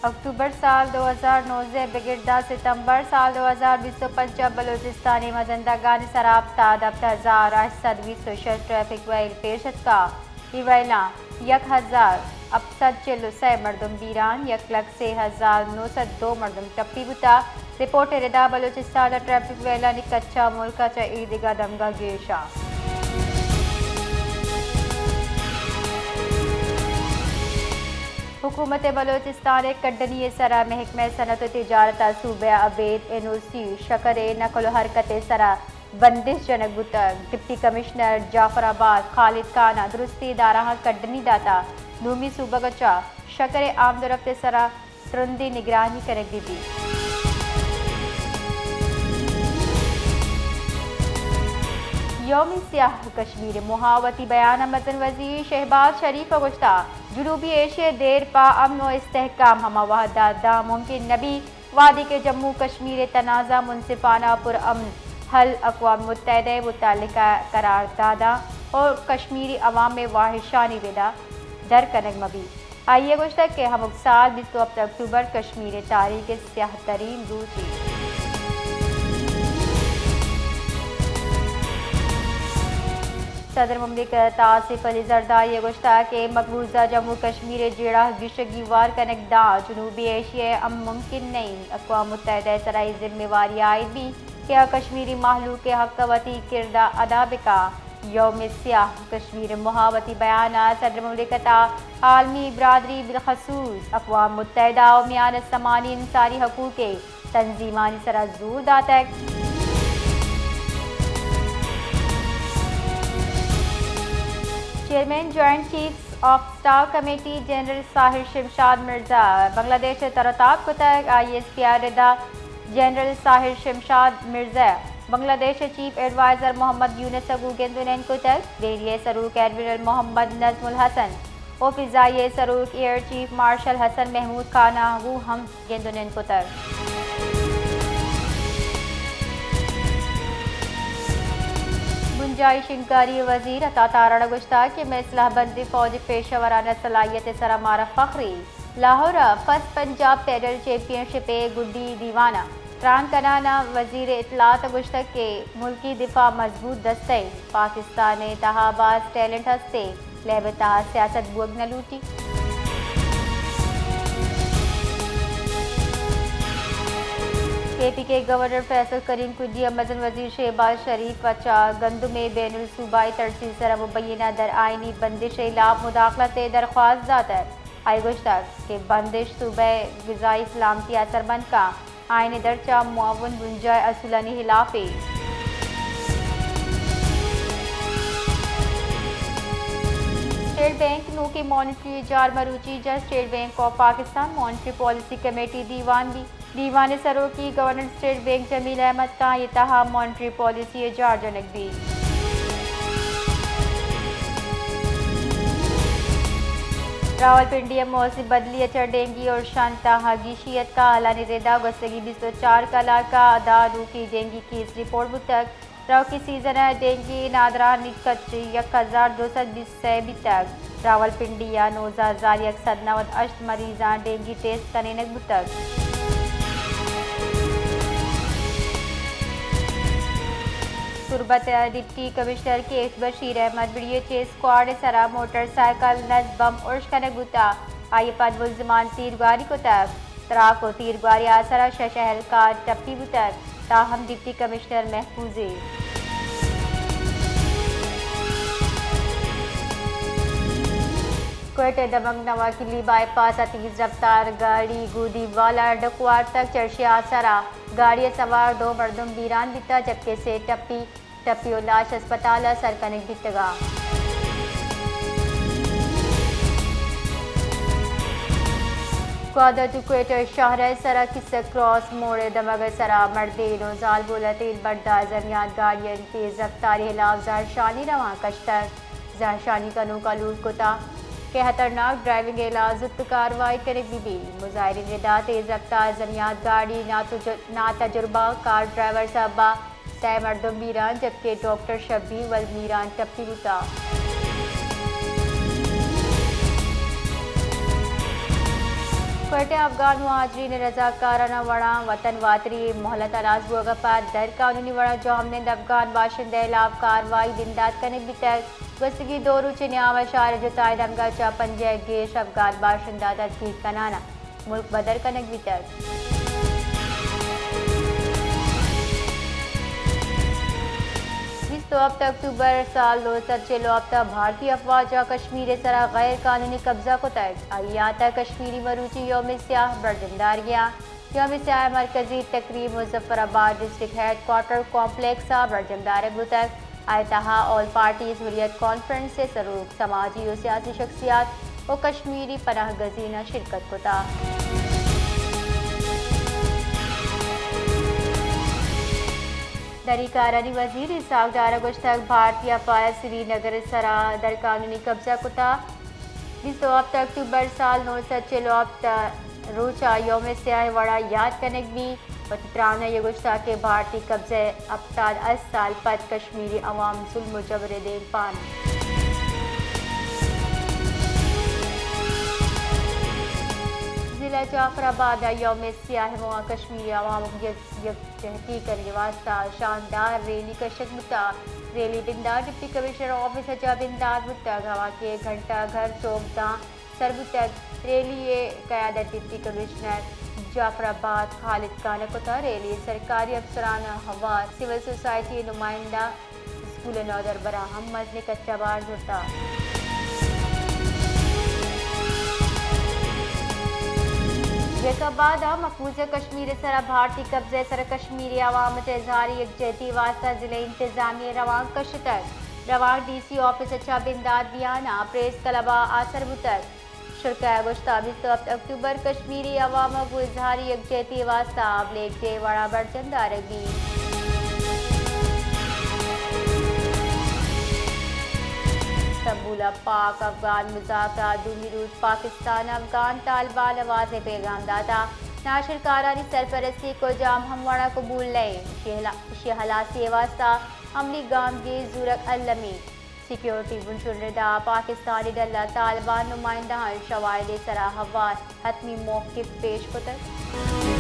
اکتوبر سال دو ہزار نوزدہ بگر داں ستمبر سال دو ہزار بیست و پنچ ءَ بلوچستان ءِ مزن ڈگانی سرا ہپتاد ہپت ہزار ہشت سد بیست و شش ٹریفک ویل پیش اتکا۔ اے ویلاں یک ہزار ہپت سد چل و سئے مردم بیران، یک لکھ سے ہزار نو سد دو مردم ٹپی بوتا۔ رپورٹ ءِ ردا بلوچستان ءِ ٹریفک ویلانی کچ ءَ ملک ءَ چہ ایدگہ دمگا گیش ءَ۔ حکومت بلوچستان ءِ کڈنی ءِ سرا محکمہ صنعت و تجارت ءَ صوبہ ءَ ابید این او سی شکر ءِ نقل و حرکت ءِ سرا بندش جنگ بوتگ۔ ڈپٹی کمشنر جعفر آباد خالد خان ءَ درستیں ادارہاں کڈنی داتا، دومی صوبگ ءَ چہ شکر ءِ آمد و رفت ءِ سرا ترندیں نگرانی کنگ بہ بیت۔ یوم سیاہ کشمیر ءِ موہ ءَ وتی بیان ءَ مزن وزیر شہباز شریف ءَ گوشتہ، جنوبی ایشیا ءِ دیر پہ امن و استحکام ہما وہد ءَ داں ممکن نہ بیت، وہدے کہ جموں و کشمیر ءِ تنازعہ منصفانہ و پر امن حل اقوام متحدہ ءِ متعلقہ قرارداداں و کشمیری عوام ءِ واہشانی ردا در کنگ مہ بیت۔ آئی ءَ گوشتگ کہ ہمک سال بیست و ہپت اکتوبر کشمیر ءِ تاریخ ءِ سیاہ ترین روچے۔ صدر مملکت آصف علی زرداری ءَ گوشتگ کہ مقبوضہ جموں و کشمیر ءِ جیڑہ گیشگ گیوار کنگ داں جنوبی ایشیا ءِ امن ممکن نہ انت۔ اقوام متحدہ ءِ سرا اے ذمہ واری عائد بیت کہ آ کشمیری مہلوک ءِ حق ءَ وتی کرد ءَ ادا بکا۔ یوم سیاہ کشمیر ءِ موہ ءَ وتی بیان ءَ صدر مملکت ءَ عالمی برادری بالخصوص اقوام متحدہ و میان استمانی انسانی حقوق ءِ تنظیمانی سرا زور داتگ۔ Chairman joint chiefs of staff committee general Sahir Shamshad Mirza Bangladesh ءَ تر و تاب کتگ۔ آئی ایس پی آر ءِ ردا جنرل ساحر شمشاد مرزا بنگلہ دیش ءِ چیف ایڈوائزر محمد یونس ءَ گوں گند و نند کتگ۔ بحریہ ءِ سروک ایڈمرل محمد نظم الحسن و فضائیہ ءِ سروک ایئر چیف مارشل حسن محمود خان ءَ گوں ہم گند و نند کتگ۔ بنجاہی شنگکاری ءِ وزیر عطا تارڑ ءَ گوشتگ کہ مئے سلاہ بندیں فوج ءِ پیشہ ورانہ صلاحیت ءِ سرا مارا فخرے۔ لاہور ءَ فرسٹ پنجاب پیڈل چیمپئن شپ ءِ گڈی دیوان ءَ تران کنان ءَ وزیر اطلاعات ءَ گوشتگ کہ ملکی دفاع مضبوط دستہ ءِ، پاکستان ءِ تہا باز ٹیلنٹ ہست ءُ لیب ءِ تہا سیاست بوگ نہ لوٹیت۔ کے پی کے گورنر فیصل کریم کڈی ءَ مزن وزیر شہباز شریف ءَ چہ گندم ءِ بین الصوبائی ترسیل ءِ سرا مبینہ در آئینی بندش ءِ ہلاپ مداخلت ءِ درخواست داتگ۔ آئی ءَ گوشتگ کہ بندش صوبہ ءِ غذائی سلامتی ءَ اثر مند کنت، آئین ءِ درچ ءَ معاون بنجاہ ءِ اصولانی ہلاپ اِنت۔ اسٹیٹ بینک ءِ نوکیں مانیٹری اجہار مروچی جنت۔ State bank of Pakistan monetary policy committee ءِ دیوان بیت۔ دیوان ءِ سروکی گورنر اسٹیٹ بینک جمیل احمد خان ءِ تہا مانیٹری پالیسی اجہار جنگ بیت۔ راولپنڈی ءَ موسم بدلی ءَ چہ ڈینگی ارشاں تہا گیشی اتکا۔ حالانی ردا گوستگیں بیست ءُ چار کلاک ءَ دہ نوکیں ڈینگی کیس رپورٹ بوتگ۔ تروکی سیزن ءَ ڈینگی نادرانی کچ یک ہزار دو سد بیست سئے بیتگ۔ راولپنڈی ءَ نوزدہ ہزار یک سد نود ہشت مریضاں ڈینگی ٹیسٹ کنینگ بوتگ۔ تربت ءَ ڈپٹی کمشنر کے ایچ بشیر احمد بڑی ءِ چیز اسکواڈ ءِ سرا موٹر سائیکل نز بمب ارش کنگ بوتگ۔ آئی ءَ پد ملزمان تیرگواری کتگ۔ تراک ءُ تیرگواری ءِ آسرا شش اہلکار ٹپی بوتگ، تاہم ڈپٹی کمشنر محفوظ اِنت۔ کوئٹہ ءِ دمگ نواکلی بائی پاس ءَ تیز رفتار گاڑی گودی والا ڈکھ وارتگ، چرشی ءِ آسرا گاڑی ءِ سوار دو مردم بیران بیتگ، جبکہ سے ٹپی ٹپی ءُ لاش ہسپتال ءَ سر کنگ بیتگ اَنت۔ گوادر ٹو کوئٹہ شاہراہ ءِ سرا کسہ کراس موڑ ءِ دمگ ءِ سرا مردین ءُ زالبول ءَ تیل بردار زمیات گاڑی ءِ تیز رفتاری ہلاپ زہرشانی روان کشتگ۔ زہرشانی کنوک ءَ لوٹ کتگ کہ ہترناک ڈرائیونگ ءِ ہلاپ زوت کاروائی کنگ بہ بیت۔ مظاہرین ءِ ردا تیز رفتار زمیات گاڑی ناتج-، ناتجربہ کار ڈرائیور سبب ءَ سئے مردم بیران، جبکہ ڈاکٹر شبیر ول میران ٹپی بوتگ۔ ءِ افغان مہاجرین رضاکارانہ وڑاں وطن واتری مہلت ہلاس بوگ ءَ پد غیر قانونی وڑاں جہمنند افغان باشندہ ءِ ہلاپ کاروائی بندات کنگ بیتگ۔ گوستگیں دو روچ ءِ نیام ءَ شہر جتائیں دمگ ءَ چہ پنجاہ ءَ گیش افغان باشندہ دزگیر کنان ءَ ملک بدر کنگ بیتگ۔ بیست ءُ ہپت اکتوبر سال نو سد چل ءُ ہپت ءَ بھارتی افواج ءَ کشمیر ءِ سرا غیر قانونی قبضہ کتگ۔ آئی ءِ یات ءَ کشمیری مروچی یوم سیاہ برجم دارگ ءَ اَنت۔ یوم سیاہ ءِ مرکزی تقریب مظفر آباد ڈسٹرکٹ ہیڈ کوارٹر کمپلیکس ءَ برجم دارگ بوتگ۔ آئی ءِ تہا آل پارٹیز حریت کانفرنس ءِ سروک، سماجی ءُ سیاسی شخصیات ءُ کشمیری پناہ گزیناں شرکت کتگ۔ دری کارانی وزیر اسحاق ڈار ءَ گوشتگ، بھارتی افواج ءَ سری نگر ءِ سرا غیر قانونی قبضہ کتگ۔ بیست ءُ ہپت اکتوبر سال نو سد چل ءُ ہپت ءَ روچ ءَ یوم سیاہ ءِ وڑا یات کنگ بیت۔ وتی تران ءَ آئی ءَ گوشتگ کہ بھارتی قبضہ ءِ ہپتاد ءُ ہشت سال پد کشمیری عوام ظلم ءُ جبر ءِ دیمپان اِنت۔ ضلع جعفر آباد ءَ یوم سیاہ ءِ موہ ءَ کشمیری عوام ءَ یک یکجہتی کنگ ءِ واستہ شاندار ریلی کشگ بوتگ۔ ریلی ءِ بندات ڈپٹی کمشنر آفس ءَ چہ بندات بوتگ، ہما کہ گھنٹہ گھر چوک داں سر بوتگ۔ ریلی ءِ قیادت ڈپٹی کمشنر جعفر آباد خالد خان ءَ کتگ۔ ریلی ءَ سرکاری افسران ءُ ہوار، سول سوسائٹی ءِ نمائندہ، اسکول ءِ نودربراں ہم مزنیں کچ ءُ بار زرتگ۔ جیکب آباد ءَ مقبوضہ کشمیر ءِ سرا بھارتی قبضہ ءِ سرا کشمیری عوام ءَ چہ اظہار یکجہتی ءِ واستہ ضلعی انتظامیہ ءَ روانک کشتگ۔ روانک ڈی سی آفس ءَ چہ بندات بیان ءَ پریس کلب ءَ آسر بوتگ۔ شرکا ءَ گوشتگ، بیست ءُ ہپت اکتوبر ءَ کشمیری عوام ءَ گوں اظہار یکجہتی ءِ واستہ بلیک ڈے ءِ وڑا برجم دارگ بیت۔ استنبول ءَ پاک افغان مذاکرات ءِ دومی روچ ءَ پاکستان ءَ افغان طالبان ءَ واضح پیغام داتگ، ناشرکارانی سرپرستی ءِ کجام ہم وڑ ءَ قبول نہ اِنت۔ ایشی ءِ ہلا-، ایشی ءِ ہلاسی ءِ واستہ عملی گامگیج زورگ المی۔ سیکیورٹی بنشون ءِ ردا پاکستانی ڈل ءَ طالبان ءِ نمائندہاں شواہد ءِ سرا ہوار حتمی موقف پیش کتگ۔